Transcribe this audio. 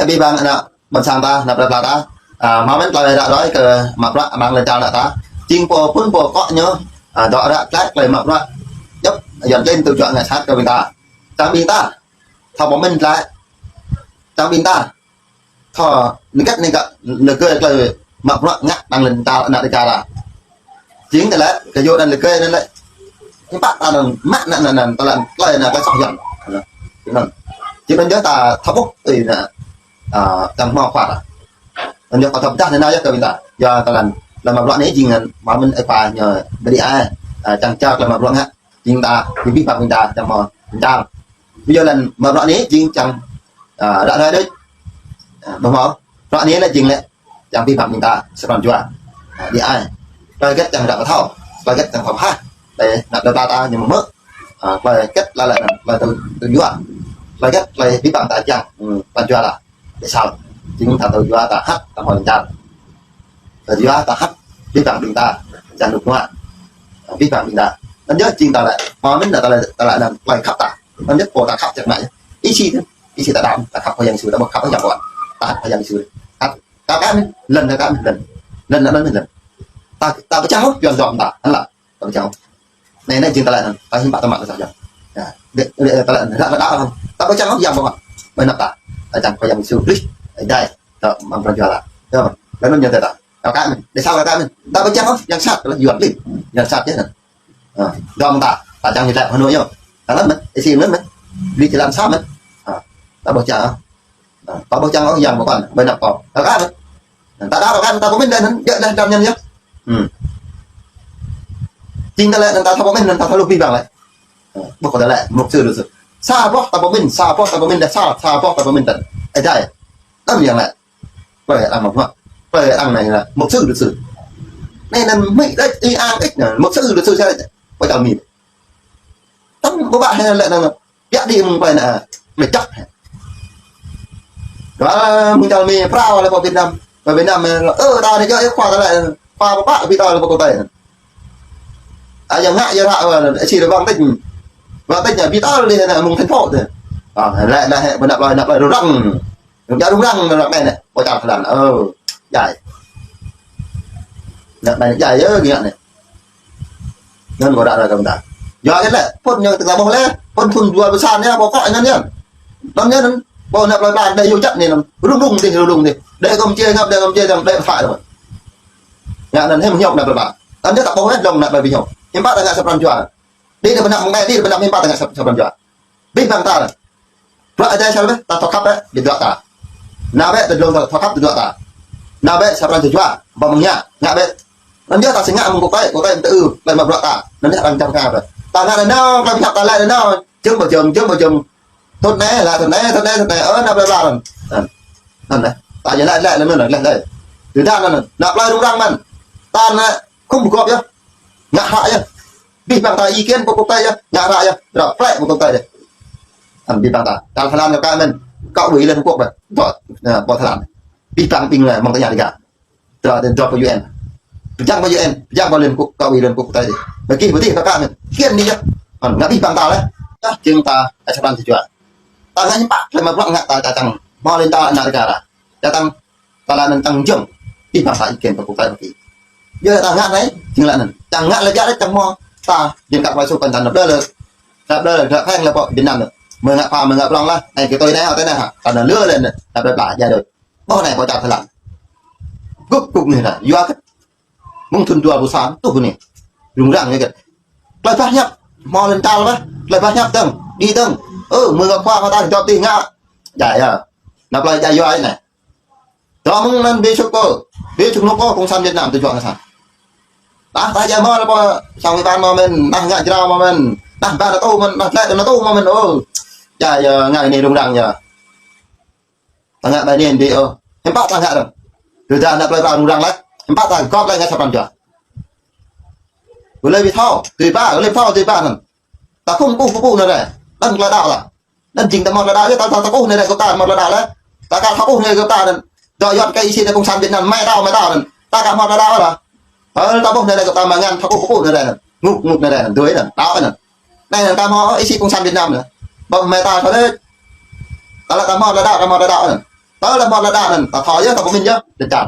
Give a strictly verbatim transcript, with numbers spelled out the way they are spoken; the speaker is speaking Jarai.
Abih bang ană ƀôn sang ta, ană plơi pla ta, a, hmâo mơ̆n tơlơi ră ruai kơ mă bruă amăng lŏn čar ană ta. Jing pô phŭn pô akŏ ñu, a, dŏ ră glaĭ tơlơi mă bruă. Djŏp, Yuan klin tŭ juă ngă sat kơ ƀing ta. Čang ƀing ta thâo pơmĭn glaĭ. Čang ƀing ta thâo nơgăt nơgăt nơgơi tơlơi mă bruă ngă amăng lŏn čar ană đêga ta. Jing tơlơi kơ yua anŭn lĕ kơ anŭn lĕ. Hiư̆m pă ta anŭn mă anŭn anŭn anŭn tơlơi anŭn tơlơi anŭn tơlơi soh Yuan. Anŭn. Jing anŭn yơh ta thâo ƀuh tui anŭn. A, čang hmâo khua ta. Anŭn yơh kâo thâo pơdah anŭn yơh kơ ƀing ta. Yua tơlơi anŭn tơlơi mă bruă anai jing anŭn hmâo mơ̆n ơi khua ñu bơdi ai. A, čang čar tơlơi mă bruă ngă. Jing ta, abih bang ƀing ta čang hmâo čang. Ƀu djơ̆ lĕ mă bruă anai jing čang, a, ră ruai đôč. A, ƀu hmâo. Bruă anai lĕ jing lĕ čang abih bang ƀing ta sa pran jua. A, bơdi ai. Tơlơi hơget čang ră pơthâo. Tơlơi hơget čang pơhah. Tơlơi ană plơi pla ta ñu mơ̆. A, tơlơi hơget lă lĕ anŭn, tơlơi tŭ, tŭ juă. Tơlơi hơget tơlơi abih bang ta čang, hmm, pran jua ta. Ƀu sao. Jing ta tŭ juă ta hăt, ta hmâo lŏn čar. Tŭ juă ta hăt, abih bang ƀing ta, čang rơnŭk rơnua. Abih bang ƀing ta. Anŭn yơh jing tơlơi, hmâo mơ̆n tơlơi, tơlơi anŭn tơlơi khăp ta. Anŭn yơh pô ta khăp čang anai. Ih sĭ tơ, ih sĭ ta đam, ta khăp Khua Yang Yêsu, ta ƀu khăp Yang pô. Ta khăp Khua Yang Yêsu. Khăp, khăp kơ mơ̆n, lŏn khăp kơ mơ̆n, lŏn. Lŏn, lŏn, lŏn, lŏn. Ta, ta pơčah ôh, Yuan dŏ ta, anŭn lă. Ta pơčah ôh. Anai, anai jing tơlơi anŭn, ta hiư̆m pă ta mă tơlơi soh Yuan. Ya, dêh, dêh, tơlơi anŭn, ră, ră, ră, ta pơčah ôh Yang pô. Ƀơi anăp ta, ta čang Khua Yang Yêsu Krist, Ơi Adai, ta mă pran jua ta. Yơh, laih anŭn ñu tơdah. Kâo kă mơ̆n, ƀu sao kâo kă mơ̆n. Ta pơčah ôh, Yang sat, tơlơi Yuan klin. Yang sat yơh anŭn. Ha, dŏ mơ̆n ta, ta čang ñu laĭ Hà Nội yơh. Ta lăm mơ̆n, ih sĭ mơ̆n mơ̆n. Ƀu djơ̆ lăm sa mơ̆n. Ha, ta ƀu čang ôh. Ha, ta ƀu čang ôh, Yang pô kăn, ƀơi anăp kâo. Kâo kă mơ̆n. Ta đa kâo kă mơ̆n, ta pơmĭn đơi anŭn, djơ̆ đơi đam ñen yơh. Hmm. Jing tơlơi anŭn ta thâo pơmĭn, anŭn ta thâo hluh abih bang lĕ. Ha, ƀuh kơ tơlơi, mục sư luật sư. Sa boh ta pơmĭn, sa boh ta pơmĭn đơi, sa, sa boh ta pơmĭn đơi. Ơi Adai. Đam ñen lĕ. Tơlơi arăng mă bruă. Tơlơi arăng anai lĕ mục sư luật sư. Anai anŭn mĭ đôč, ih ang ih anŭn mục sư luật sư sa đôč. Ƀu čang mĭ. Tăm ƀu ƀă hă lĕ anŭn. Biă đĭ mơ̆ng tơlơi anŭn. Mơ̆ čăk hă. Dua mơ̆ng čar Mi prao lĕ pơ Việt Nam. Pơ Việt Nam, ơ, ta anai yơh, ơ, khua ta lĕ. Khua pơpă ƀu tơl pơ kơtai. A, yang ngă, yang ngă, ơ, sĭ lĕ ƀăng tĕnh. Ƀăng tĕnh ñu ƀu tơl đĭ anŭn mơ̆ng thành phố tĕ. A, lĕ, lĕ hă, ƀu anăp lơi, anăp lơi rơ̆ng. Rơ̆ng, rơ̆ng, rơ̆ng anai anai, ƀu čang tơlơi anŭn. Ơ, djai. Anŭn anai djai yơh, gơ̆ anai. Anŭn kâo ră ruai kơ ƀing ta. Yua hơget lĕ, phŭn ñu tơdah ƀuh lĕ, phŭn phŭn dua pơsan yơh, ƀu kŏ anŭn yơh. Anŭn yơh anŭn, ƀu anăp lơi ƀlan, đơi yua čăt anai anŭn. Rŭng rŭng dih, rŭng rŭng dih. Đơi kơ mơ̆ng čê ngăp, đơi kơ mơ̆ng čê dơ̆ng, đơi pơsai dơ̆ng. Yua anŭn hiư̆m hiư̆m anăp lơi ƀlan. Anŭn yơh ta ƀuh lĕ, dlông anăp lơi ƀing ñu. Hiư̆m pă ta ngă sa pran jua. Đĭ đơi pơ anăp mơ̆ng đơi, đĭ đơi pơ anăp hiư̆m pă ta ngă sa, sa pran jua. Abih bang ta. Bruă Ơi Adai sa lĕ, ta thâo khăp ƀĕ, ƀing bruă ta. Nao ƀĕ, tơdlông ta thâo khăp tơdruă ta. Nao ƀĕ, sa pran jua, ƀơ̆ng mơ̆ng ñu, ngă ƀĕ. Anŭn yơh ta sĭ ngă mơ̆ng kơ tơlơi, kơ tơlơi tŭ, tơlơi mă bruă ta. Anŭn yơh arăng čang kơ ta. Ta ngă anŭn, tơlơi pơhiăp ta laĭ anŭn. Jơ̆ng ƀu jơ̆ng, jơ̆ng ƀu jơ̆ng. Thŭn anai, laĭ thŭn anai, thŭn anai, thŭn anai. Ơ, anăp lơi ƀlan anŭn. Anŭn. Anŭn anai. Ta jơ̆ laĭ, laĭ anŭn, laĭ, laĭ. Tơdah anŭn, anŭn. Anăp lơi rŭng răng mơ̆n. Ta anŭn, không pơgop yơh. Ngă hră yơh. Abih bang ta ý kiến pơ quốc tế yơh, ngă hră yơh, ră plĕ pơ quốc tế yơh. Anŭn abih bang ta. Tal Thái Lan kơ kă mơ̆n, kơ ủy Liên Hợp Quốc ƀĕ. Dŏ, anŭn, pơ Thái Lan. Abih bang ƀing anŭn mơ̆ng tơña đĭ gah. Dŏ, dŏ pơ U N. Pơjing pơ U N, pơjing pơ Liên Hợp Quốc, kơ ủy Liên Hợp Quốc quốc tế đĭ. Ƀơi gih, ƀơi gih kơ kă mơ̆n. Kian đĭ yơh. Anŭn, ngă abih bang ta lĕ. Yơh, jing ta, ơ, sa pran jua. Ta ngă hiư̆m pă, tơlơi mă bruă ngă ta, ta čang. Hmâo lŏn ta ană đêga ta. Čang ta, ta lăi anŭn čang jơ̆ng. Ih, bang ta ý kiến pơ quốc tế ƀơi gih. Yua ta ngă anai, jing lăi anŭn. Čang ngă lĕ biă lĕ čang hmâo. Ta, jing kăp wai su pơ̆n ta anăp lơi lĕ. Anăp lơi lĕ, dră pheng lĕ pơ Việt Nam lĕ. Mơ̆ ngă pha, mơ̆ ngă prong lah. Anai kơ tui anai, hơtai anai ha. Ta anŭn lơ lĕ anŭn. Ta ƀơi ƀă, jai đôč. Ƀuh anai pơ čar Thái Lan. Gŭk, gŭk anai ta. Yua hơget. Mơ̆ng thŭn dua pluh sa, tuh anai. Rŭng răng anai hơget. Tơlơi pơhiăp. Hmâo lŏn čar ƀĕ. Tơlơi pơhiăp dơ̆ng. Đĭ dơ̆ng. Ơ, mơ̆ gơ̆ khua hơtai dŏ ti ngă. Jai yơh. Anăp lơi jai yua anai. Dŏ mơ̆ng anŭn ƀu sŭk kơ, ƀu sŭk nŭk kơ cộng sản Việt Nam tơjuă ngă sat. Đah ta jai mơ̆ lĕ pơ sang ủy ban mơ̆ mơ̆n, đah ngă jrao mơ̆ mơ̆n, đah ban NATO mơ̆n, đah lĕ NATO mơ̆ mơ̆n, ơ. Jai yơh, ngă anai rŭng răng yơh. Ta ngă ƀai anai ƀu ôh. Hiư̆m pă ta ngă dơ̆ng. Tơdah anăp lơi ƀă rŭng răng lĕ. Hiư̆m pă ta gŏp lĕ ngă sa pran jua. Gơ̆ lĕ ƀu thâo, tui ƀă, gơ̆ lĕ ƀu thâo tui ƀă anŭn. Ta khŏm kơkuh pơpŭ anŭn rai. Anŭn tơlơi đaŏ lah. Anŭn jing ta hmâo tơlơi đaŏ yơh, ta, ta, ta kơkuh anai rai kơ ta hmâo tơlơi đaŏ lĕ. Ta ka thâo kơkuh anai kơ ta anŭn. Dŏ Yuan kơ ih sĭ anai cộng sản Việt Nam, mă đaŏ, mă đaŏ anŭn. Ta ka hmâo tơlơi đaŏ lah. Hơl ta ƀuh anai rai kơ ta mă ngăn thâo kơkuh pơpŭ anai rai anŭn. Ngŭk, ngŭk anai rai anŭn, dui anŭn, đaŏ anŭn. Anai anŭn ka hmâo ih sĭ cộng sản Việt Nam anŭn. Ƀơ̆ng mă ta thâo đôč. Ta lăi ka hmâo tơlơi đaŏ, ka hmâo tơlơi đaŏ anŭn. Tơlơi mơ̆n lĕ đa anŭn, ta thâo yơh, ta pơmĭn yơh, čơčat.